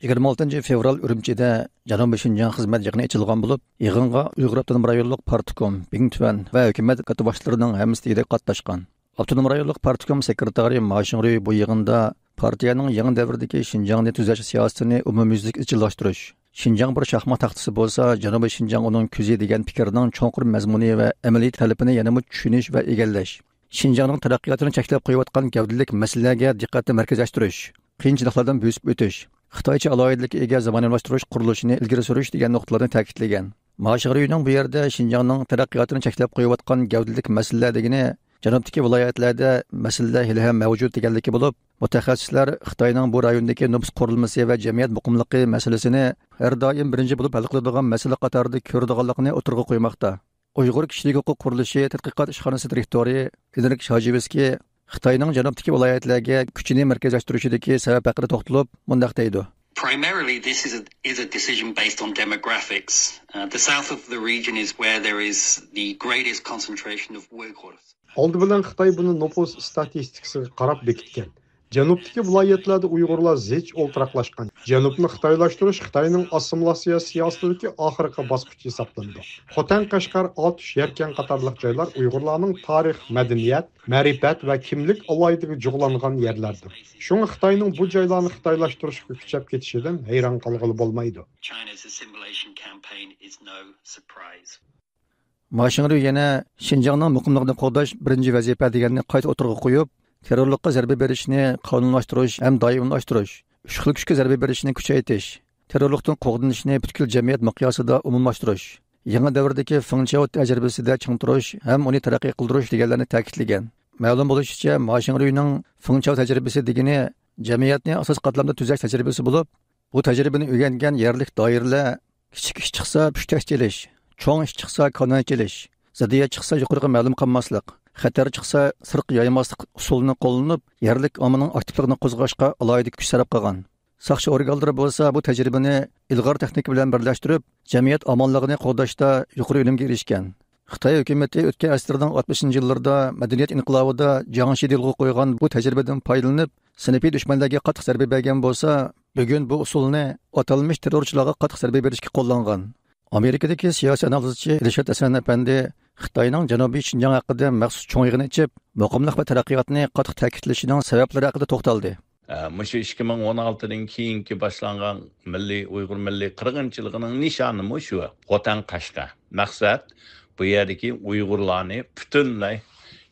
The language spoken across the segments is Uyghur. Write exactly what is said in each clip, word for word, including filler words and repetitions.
يىگىرمە ئالتىنچى فېۋرال ئۈرۈمچىدە جەنۇبىي شىنجاڭ خىزمەت يىغىنى ئېچىلغان بولۇپ، يىغىنغا ئۇيغۇر ئاپتونوم رايونلۇق پارتكوم، بىڭتۈەن ۋە ھۆكۈمەت كاتتا باشلىرىنىڭ ھەممىسى دېگۈدەك قاتناشقان. ئاپتونوم رايونلۇق پارتكوم سېكرېتارى ما شىڭرۇي بۇ يىغىندا پارتىيەنىڭ يېڭى دەۋردىكى شىنجاڭنى تۈزەش سىياسىتىنى ئومۇميۈزلۈك ئىزچىللاشتۇرۇش، شىنجاڭ بىر شاھمات تاختىسى بولسا، جەنۇبىي شىنجاڭ ئۇنىڭ كۆزى دېگەن پىكىرنىڭ چوڭقۇر مەزمۇنى ۋە ئەمەلىي تەلىپىنى يەنىمۇ چۈشىنىش ۋە ئىگىلەش، شىنجاڭنىڭ تەرەققىياتىنى چەكلەپ قويۇۋاتقان گەۋدىلىك مەسىلىلەرگە دىققەتنى مەركەزلەشتۈرۈش، قىيىنچىلىقلاردىن بۆسۈپ ئۆتۈش، خىتايچە ئالاھىدىلىككە ئىگە زامانىۋىلاشتۇرۇش قۇرۇلۇشىنى ئىلگىرى سۈرۈش دېگەن نۇقتىلارنى تەكىتلىگەن. ما شىڭرۇينىڭ بۇ يەردە شىنجاڭنىڭ تەرەققىياتىنى چەكلەپ قويۇۋاتقان گەۋدىلىك مەسىلىلەر دېگىنى جەنۇبتىكى ۋىلايەتلەردە مەسىلىلەر ھېلىھەم مەۋجۇت دېگەنلىكى بولۇپ، مۇتەخەسسىسلەر خىتاينىڭ بۇ رايوندىكى نوپۇس قۇرۇلمىسى ۋە جەمئىيەت مۇقىملىقى مەسىلىسىنى ھەر دائىم بىرىنچى بولۇپ ھەل قىلىدىغان مەسىلە قاتارىدا كۆرىدىغانلىقىنى ئوتتۇرىغا قويماقتا. ئۇيغۇر كىشىلىك ھوقۇق قۇرۇلۇشى تەتقىقات ئىشخانىسى دىرېكتورى ئېنرىك شاجېۋسكىي خىتاينىڭ جەنۇبتىكى ۋىلايەتلەرگە كۈچىنى مەركەزلەشتۈرۈشىدىكى سەۋەب ھەققىدە توختىلىپ، مۇنداق دەيدۇ. Primarily, this is a, is a decision based on demographics. Uh, the south of the region is where there is the greatest concentration of Uyghurs. ئالدى بىلەن خىتاي بۇنى نوپۇس ئىستاتىستىكىسىغا قاراپ بېكىتكەن. جەنۇبتىكى ۋىلايەتلەردە ئۇيغۇرلار زىچ ئولتۇراقلاشقان. جەنۇبنى خىتايلاشتۇرۇش خىتاينىڭ ئاسسىمىلياتسىيە سىياسىتىدىكى ئاخىرقى باسقۇچ ھېسابلىنىدۇ. خوتەن، قەشقەر، ئاتۇش، يەركەن قاتارلىق جايلار ئۇيغۇرلارنىڭ تارىخ، مەدەنىيەت، مەرىپەت ۋە كىملىك ئالاھىدىلىكىگە جۇغلانغان يەرلەردۇر. شۇڭا خىتاينىڭ بۇ جايلارنى خىتايلاشتۇرۇشقا كۈچەپ كېتىشىدىن ھەيران قالغىلى بولمايدۇ. China's assimilation campaign is no surprise. ما شىڭرۇي يەنە شىنجاڭنىڭ مۇقىملىقىنى قوغداش بىرىنچى ۋەزىپە دېگەننى قايتا ئوتتۇرىغا قويۇپ، تېررورلۇققا زەربە بېرىشنى قانۇنلاشتۇرۇش ھەم دائىملاشتۇرۇش، ئۈچ خىل كۈچكە زەربە بېرىشنى كۈچەيتىش، تېررورلۇقتىن قوغدىنىشنى پۈتكۈل جەمئىيەت مىقياسىدا ئومۇملاشتۇرۇش، يېڭى دەۋردىكى فېڭچياۋ تەجرىبىسىدە چىڭ تۇرۇش ھەم ئۇنى تەرەققىي قىلدۇرۇش دېگەنلەرنى تەكىتلىگەن. مەلۇم بولۇشىچە، ما شىڭرۇينىڭ فېڭچياۋ تەجرىبىسى دېگىنى جەمئىيەتنى ئاساسىي قاتلامدا تۈزەش تەجرىبىسى بولۇپ، بۇ تەجرىبىنى ئۆگەنگەن يەرلىك دائىرىلەر كىچىك ئىش چىقسا پۈشتەك چېلىش، چوڭ ئىش چىقسا كاناي چېلىش، زىددىيەت چىقسا يۇقىرىغا مەلۇم قالماسلىق، خەتەر چىقسا سىرتقا يايماسلىق ئۇسۇلىنى قوللىنىپ، يەرلىك ئاممىنىڭ ئاكتىپلىقىنى قوزغاشقا ئالاھىدە كۈچ سەرپ قىلغان. ساقچى ئورگانلىرى بولسا بۇ تەجرىبىنى ئىلغار تېخنىكا بىلەن بىرلەشتۈرۈپ، جەمئىيەت ئامانلىقىنى قوغداشتا يۇقىرى ئۈنۈمگە ئېرىشكەن. خىتاي ھۆكۈمىتى ئۆتكەن ئەسىرنىڭ ئاتمىشىنچى يىللىرىدا مەدەنىيەت ئىنقىلابىدا جياڭشىدە يولغا قويغان بۇ تەجرىبىدىن پايدىلىنىپ، سىنىپىي دۈشمەنلەرگە قاتتىق زەربە بەرگەن بولسا، بۈگۈن بۇ ئۇسۇلنى ئاتالمىش تېررورچىلارغا قاتتىق زەربە بېرىشكە قوللانغان. ئامېرىكىدىكى سىياسىي ئانالىزچى ئىلشات ھەسەن ئەپەندى خىتاينىڭ جەنۇبىي شىنجاڭ ھەققىدە مەخسۇس چوڭ يىغىن ئېچىپ، مۇقىملىق ۋە تەرەققىياتنى قاتتىق تەكىتلىشىنىڭ سەۋەبلىرى ھەققىدە توختالدى. ئە، مۇشۇ ئىككى مىڭ ئون ئالتىدىن كېيىنكى باشلانغان مىللىي، ئۇيغۇر مىللىي قىرغىنچىلىقىنىڭ نىشانىمۇ شۇ. خوتەن، قەشقەر. مەقسەت بۇ يەردىكى ئۇيغۇرلارنى پۈتۈنلەي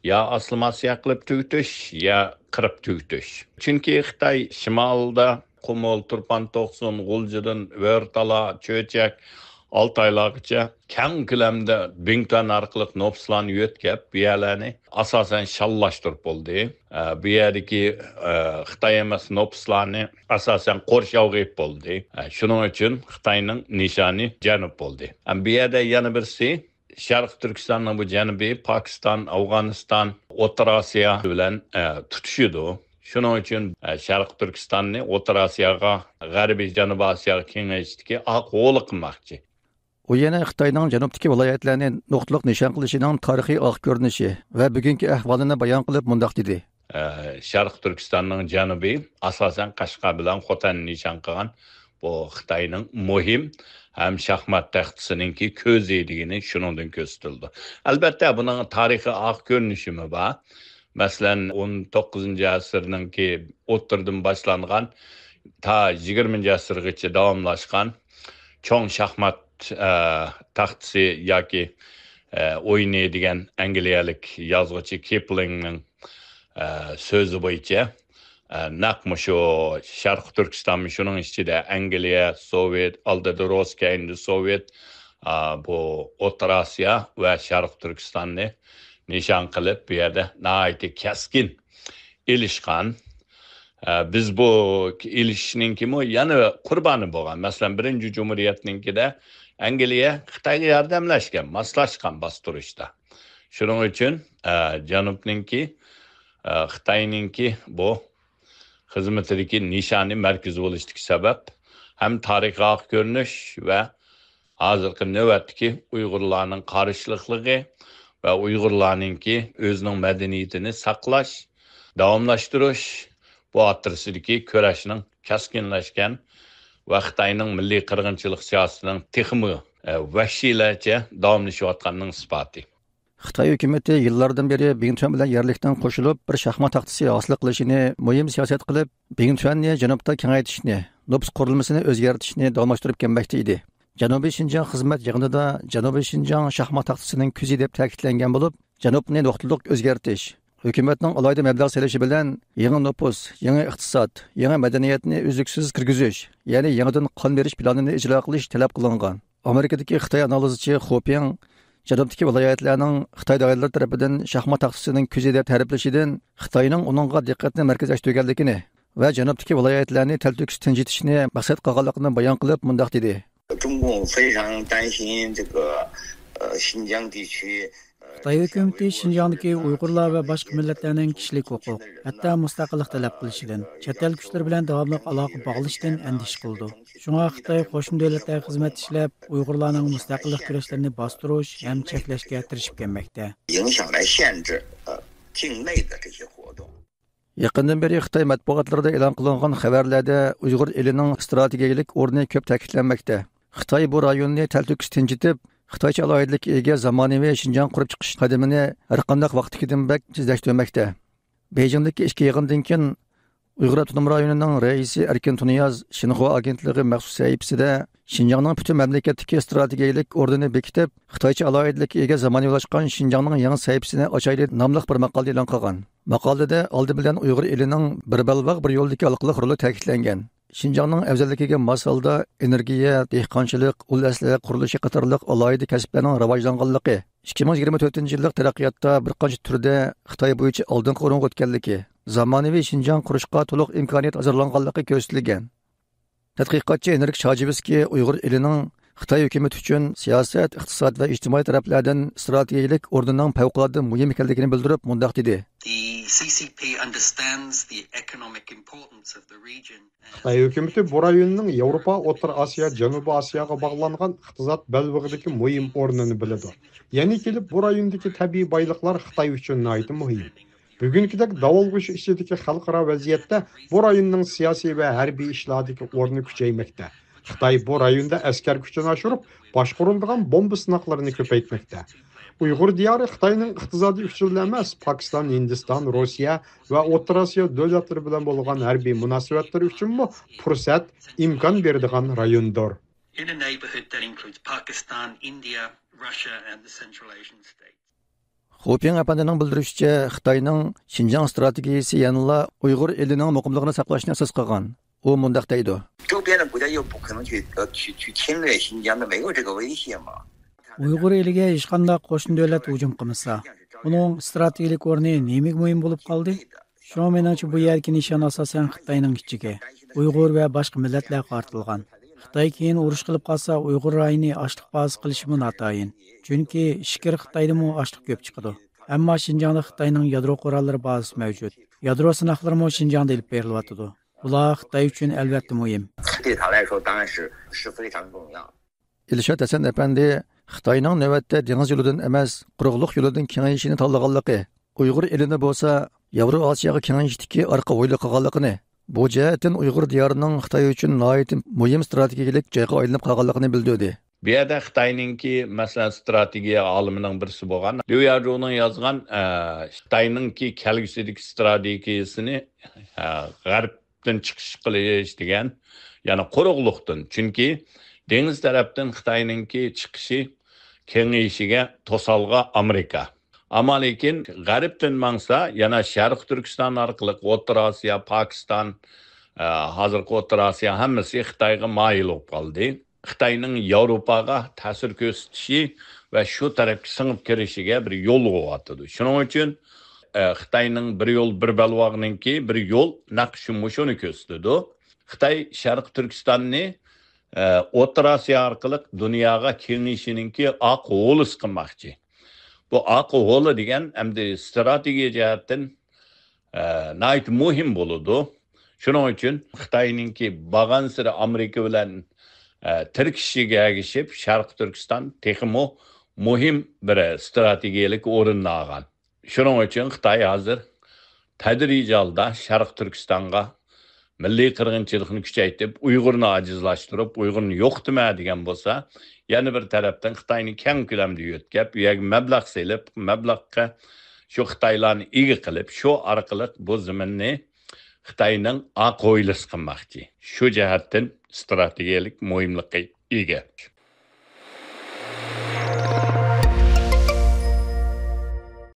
يا ئاسسىمىلياتسىيە قىلىپ تۈگىتىش، يا قىرىپ تۈگىتىش. چۈنكى خىتاي شىمالدا قۇمۇل، تۇرپان توقسۇن، غۇلجىدىن بۆرتالا، چۆچەك، ئالتايلارغىچە كەڭ كۆلەمدە بىڭتۈەن ئارقىلىق نوپۇسلارنى يۆتكەپ، بۇ يەرلەرنى ئاساسەن شانلاشتۇرۇپ بولدى. ئە، بۇ يەردىكى، ئە، خىتاي ئەمەس نوپۇسلارنى ئاساسەن قورشاۋغا ئېلىپ بولدى. ئە، شۇنىڭ ئۈچۈن خىتاينىڭ نىشانى جەنۇب بولدى. ئەم، بۇ يەردە يەنە بىرسى، شەرقىي تۈركىستاننىڭ بۇ جەنۇبى پاكىستان، ئافغانىستان، ئوتتۇرا ئاسىيا بىلەن، ئە، تۇتىشىدۇ. شۇنىڭ ئۈچۈن، ئە، شەرقىي تۈركىستاننى ئوتتۇرا ئاسىياغا، غەربىي جەنۇبىي ئاسىياغا كېڭەيتىشتىكى ئاق غولى قىلماقچى. ئۇ يەنە خىتاينىڭ جەنۇبتىكى ۋىلايەتلەرنى نۇقتىلىق نىشان قىلىشىنىڭ تارىخىي ئارقا كۆرۈنۈشى ۋە بۈگۈنكى ئەھۋالىنى بايان قىلىپ مۇنداق دېدى. ئە، شەرقىي تۈركىستاننىڭ جەنۇبى، ئاساسەن، قەشقەر بىلەن خوتەننى نىشان قىلغان بۇ خىتاينىڭ مۇھىم ھەم شاھمات تەختىسىنىڭكى كۆزى دېگىنى شۇنىڭدىن كۆرسىتىلىدۇ. ئەلبەتتە، بۇنىڭ تارىخىي ئارقا كۆرۈنۈشىمۇ بار. مەسىلەن، ئون توققۇزىنچى ئەسىرنىڭكى ئوتتۇرىدىن باشلانغان تا يىگىرمىنچى ئەسىرگىچە داۋاملاشقان چوڭ شاھمات، ئە، تاختىسى ياكى، ئە، ئويۇنى دېگەن ئەنگلىيەلىك يازغۇچى كىپلىڭنىڭ، ئە، سۆزى بويىچە، ئە، نەق مۇشۇ شەرقىي تۈركىستانمۇ، شۇنىڭ ئىچىدە ئەنگلىيە، سوۋېت، ئالدىدا رۇس، كەينىدە سوۋېت، ئە، بۇ ئوتتۇرا ئاسىيا ۋە شەرقىي تۈركىستاننى نىشان قىلىپ، بۇ يەردە ناھايىتى كەسكىن ئېلىشقان. ئە، بىز بۇ ئېلىشىشنىڭكىمۇ يەنە قۇربانى بولغان. مەسىلەن، بىرىنچى جۇمھۇرىيەتنىڭكىدە ئەنگلىيە خىتايغا ياردەملەشكەن، ماسلاشقان باستۇرۇشتا. شۇنىڭ ئۈچۈن، ئە، جەنۇبنىڭكى، ئە، خىتاينىڭكى بۇ خىزمىتىدىكى نىشانى مەركىزى بولۇشتىكى سەۋەب ھەم تارىخىي ئارقا كۆرۈنۈش ۋە ھازىرقى نۆۋەتتىكى ئۇيغۇرلارنىڭ قارشىلىقلىقى ۋە ئۇيغۇرلارنىڭكى ئۆزىنىڭ مەدەنىيىتىنى ساقلاش، داۋاملاشتۇرۇش، بۇ ئوتتۇرىسىدىكى كۈرەشنىڭ كەسكىنلەشكەن ۋە خىتاينىڭ مىللىي قىرغىنچىلىق سىياسىتىنىڭ تېخىمۇ، ئە، ۋەھشىيلەرچە داۋاملىشىۋاتقانلىقىنىڭ ئىسپاتى. خىتاي ھۆكۈمىتى يىللاردىن بېرى بىڭتۈەن بىلەن يەرلىكنىڭ قوشۇلۇپ بىر شاھمات تاختىسى ھاسىل قىلىشىنى مۇھىم سىياسەت قىلىپ، بىڭتۈەننى جەنۇبتا كېڭەيتىشنى، نوپۇس قۇرۇلمىسىنى ئۆزگەرتىشنى داۋاملاشتۇرۇپ كەلمەكتە ئىدى. جەنۇبىي شىنجاڭ خىزمەت يىغىنىدا جەنۇبىي شىنجاڭ شاھمات تاختىسىنىڭ كۆزى دەپ تەكىتلەنگەن بولۇپ، جەنۇبنى نۇقتىلىق ئۆزگەرتىش، ھۆكۈمەتنىڭ ئالاھىدە مەبلەغ سېلىشى بىلەن يېڭى نوپۇس، يېڭى ئىقتىساد، يېڭى مەدەنىيەتنى ئۈزلۈكسىز كىرگۈزۈش، يەنى يېڭىدىن قان بېرىش پىلانىنى ئىجرا قىلىش تەلەپ قىلىنغان. ئامېرىكىدىكى خىتاي ئانالىزچى خۇ پىڭ جەنۇبتىكى ۋىلايەتلەرنىڭ خىتاي دائىرىلىرى تەرىپىدىن شاھمات تاختىسىنىڭ كۆزى دەپ تەرىپلىشىدىن خىتاينىڭ ئۇنىڭغا دىققەتنى مەركەزلەشتۈرگەنلىكىنى ۋە جەنۇبتىكى ۋىلايەتلەرنى تەلتۆكۈس تىنجىتىشنى مەقسەت قىلغانلىقىنى بايان قىلىپ مۇنداق دېدى. 中共非常担心这个呃新疆地区 خىتاي ھۆكۈمىتى شىنجاڭدىكى ئۇيغۇرلار ۋە باشقا مىللەتلەرنىڭ كىشىلىك ھوقۇق، ھەتتا مۇستەقىللىق تەلەپ قىلىشىدىن، چەت ئەل كۈچلىرى بىلەن داۋاملىق ئالاقە باغلىشىشتىن ئەندىشە قىلىدۇ. شۇڭا خىتاي قوشنا دۆلەتلەرگە خىزمەت ئىشلەپ، ئۇيغۇرلارنىڭ مۇستەقىللىق كۈرەشلىرىنى باستۇرۇش ھەم چەكلەشكە تىرىشىپ كەلمەكتە. 影响来限制呃境内的这些活动。 يېقىندىن بېرى خىتاي مەتبۇئاتلىرىدا ئېلان قىلىنغان خەۋەرلەردە ئۇيغۇر ئېلىنىڭ ئىستراتېگىيەلىك ئورنى كۆپ تەكىتلەنمەكتە. خىتاي بۇ رايوننى تەلتۆكۈس تىنجىتىپ، خىتايچە ئالاھىدىلىككە ئىگە زامانىۋى شىنجاڭ قۇرۇپ چىقىش قەدىمىنى ھەرقانداق ۋاقىتتىكىدىن بەك تېزلەشتۈرمەكتە. بېيجىڭدىكى ئىككى يىغىندىن كېيىن ئۇيغۇر ئاپتونوم رايونىنىڭ رەئىسى ئەركىن تۇنىياز شىنخۇا ئاگېنتلىقى مەخسۇس سەھىپىسىدە شىنجاڭنىڭ پۈتۈن مەملىكەتتىكى ئىستراتېگىيەلىك ئورنىنى بېكىتىپ، خىتايچە ئالاھىدىلىككە ئىگە زامانىۋىلاشقان شىنجاڭنىڭ يېڭى سەھىپىسىنى ئاچايلى ناملىق بىر ماقالە ئېلان قىلغان. ماقالىدە ئالدى بىلەن ئۇيغۇر ئېلىنىڭ بىر بەلباغ، بىر يولدىكى ھالقىلىق رولى تەكىتلەنگەن. شىنجاڭنىڭ ئەۋزەللىكىگە ماس ھالدا ئېنېرگىيە، دېھقانچىلىق، ئۇل ئەسلىھە قۇرۇلۇشى قاتارلىق ئالاھىدە كەسىپلەرنىڭ راۋاجلانغانلىقى، ئىككى مىڭ يىگىرمە تۆتىنچى يىللىق تەرەققىياتتا بىر قانچە تۈردە خىتاي بويىچە ئالدىنقى ئورۇنغا ئۆتكەنلىكى، زامانىۋى شىنجاڭ قۇرۇشقا تولۇق ئىمكانىيەت ھازىرلانغانلىقى كۆرسىتىلگەن. تەتقىقاتچى ھېنرىك شاجېۋسكىي ئۇيغۇر ئېلىنىڭ خىتاي ھۆكۈمىتى ئۈچۈن سىياسەت، ئىقتىساد ۋە ئىجتىمائىي تەرەپلەردىن ئىستراتېگىيەلىك ئورنىنىڭ پەۋقۇلئاددە مۇھىم ئىكەنلىكىنى بىلدۈرۈپ مۇنداق دېدى. The C C P understands the economic importance of the region. خىتاي ھۆكۈمىتى بۇ رايوننىڭ ياۋروپا، ئوتتۇرا ئاسىيا، جەنۇبىي ئاسىياغا باغلانغان ئىقتىساد بەلبېغىدىكى مۇھىم ئورنىنى بىلىدۇ. يەنە كېلىپ بۇ رايوندىكى تەبىئىي بايلىقلار خىتاي ئۈچۈن ناھايىتى مۇھىم. بۈگۈنكىدەك داۋالغۇش ئىچىدىكى خەلقئارا ۋەزىيەتتە بۇ رايوننىڭ سىياسىي ۋە ھەربىي ئىشلاردىكى ئورنى كۈچەيمەكتە. خىتاي بۇ رايوندا ئەسكەر كۈچىنى ئاشۇرۇپ، باشقۇرۇلىدىغان بومبا سىناقلىرىنى كۆپەيتمەكتە. ئۇيغۇر دىيارى خىتاينىڭ ئىقتىسادى ئۈچۈنلا ئەمەس، پاكىستان، ھىندىستان، روسىيە ۋە ئوتتۇرا ئاسىيا دۆلەتلىرى بىلەن بولغان ھەربىي مۇناسىۋەتلىرى ئۈچۈنمۇ پۇرسەت، ئىمكان بېرىدىغان رايوندۇر. In a neighborhood that includes Pakistan, India, Russia, and the Central Asian states. خۇ پىڭ ئەپەندىنىڭ بىلدۈرۈشىچە، خىتاينىڭ شىنجاڭ ئىستراتېگىيىسى يەنىلا ئۇيغۇر ئېلىنىڭ مۇقىملىقىنى ساقلاشنى ئاساس قىلغان. ئۇ مۇنداق دەيدۇ. 周边的国家又不可能去呃去去侵略新疆的，没有这个威胁嘛。 ئۇيغۇر ئېلىگە ھېچقانداق قوشنا دۆلەت ھۇجۇم قىلمىسا، ئۇنىڭ ئىستراتېگىيەلىك ئورنى نېمىگە مۇھىم بولۇپ قالدى؟ شۇڭا مېنىڭچە بۇ يەردىكى نىشان ئاساسەن خىتاينىڭ ئىچىگە، ئۇيغۇر ۋە باشقا مىللەتلەرگە قارىتىلغان. خىتاي كېيىن ئۇرۇش قىلىپ قالسا ئۇيغۇر رايونى ئاشلىق بازىسى قىلىشىمۇ ناتايىن. چۈنكى ئىچكىرى خىتايدىمۇ ئاشلىق كۆپ چىقىدۇ. ئەمما شىنجاڭدا خىتاينىڭ يادرو قوراللىرى بازىسى مەۋجۇت. يادرو سىناقلىرىمۇ شىنجاڭدا ئېلىپ بېرىلىۋاتىدۇ. بۇلار خىتاي ئۈچۈن ئەلۋەتتە مۇھىم. 对他来说当然是是非常重要。 ئىلشات ھەسەن ئەپەندى خىتاينىڭ نۆۋەتتە دېڭىز يولىدىن ئەمەس، قۇرۇقلۇق يولىدىن كېڭىيىشىنى تاللىغانلىقى، ئۇيغۇر ئېلىنى بولسا ياۋرو ئاسىياغا كېڭىيىشتىكى ئارقا ھويلا قىلغانلىقىنى، بۇ جەھەتتىن ئۇيغۇر دىيارىنىڭ خىتاي ئۈچۈن ناھايىتى مۇھىم ئىستراتېگىيەلىك جايغا ئايلىنىپ قالغانلىقىنى بىلدۈردى. بۇ يەردە خىتاينىڭكى، مەسىلەن، ئىستراتېگىيە ئالىمىنىڭ بىرسى بولغان ليۇ ياجۇنىڭ يازغان، ئە، خىتاينىڭكى كەلگۈسىدىكى ئىستراتېگىيىسىنى، ئە، غەربتىن چىقىش قىلىش دېگەن، يەنى قۇرۇقلۇقتىن. چۈنكى دېڭىز تەرەپتىن خىتاينىڭكى چىقىشى، كېڭىيىشىگە توسالغۇ ئامېرىكا. ئەمما لېكىن غەربتىن ماڭسا، يەنە شەرقىي تۈركىستان ئارقىلىق ئوتتۇرا ئاسىيا، پاكىستان، ئە، ھازىرقى ئوتتۇرا ئاسىيا ھەممىسى خىتايغا مايىل بولۇپ قالدى. خىتاينىڭ ياۋروپاغا تەسىر كۆرسىتىشى ۋە شۇ تەرەپكە سىڭىپ كىرىشىگە بىر يول بولۇۋاتىدۇ. شۇنىڭ ئۈچۈن، ئە، خىتاينىڭ بىر يول، بىر بەلباغنىڭكى بىر يول نەق شۇ مۇشۇنى كۆرسىتىدۇ. خىتاي شەرقىي تۈركىستاننى، ئە، ئوتتۇرا ئاسىيا ئارقىلىق دۇنياغا كېڭىيىشىنىڭكى ئاق ھولىسى قىلماقچى. بۇ ئاق ھولا دېگەن ئەمدى ئىستراتېگىيە جەھەتتىن، ئە، ناھايىتى مۇھىم بولىدۇ. شۇنىڭ ئۈچۈن خىتاينىڭكى بارغانسېرى ئامېرىكا بىلەن، ئە، تىركىشىشىگە ئەگىشىپ، شەرقىي تۈركىستان تېخىمۇ مۇھىم بىر ئىستراتېگىيەلىك ئورۇننى ئالغان. شۇنىڭ ئۈچۈن خىتاي ھازىر تەدرىجىي ھالدا شەرقىي تۈركىستانغا مىللىي قىرغىنچىلىقنى كۈچەيتىپ، ئۇيغۇرنى ئاجىزلاشتۇرۇپ، ئۇيغۇرنى يوقىتىمەن دېگەن بولسا، يەنە بىر تەرەپتىن خىتاينى كەڭ كۆلەمدە يۆتكەپ، ئۇ يەرگە مەبلەغ سېلىپ، مەبلەغقە شۇ خىتايلارنى ئىگە قىلىپ، شۇ ئارقىلىق بۇ زېمىننى خىتاينىڭ ئاق ھويلىسى قىلماقچى. شۇ جەھەتتىن ئىستراتېگىيەلىك مۇھىملىققا ئىگە.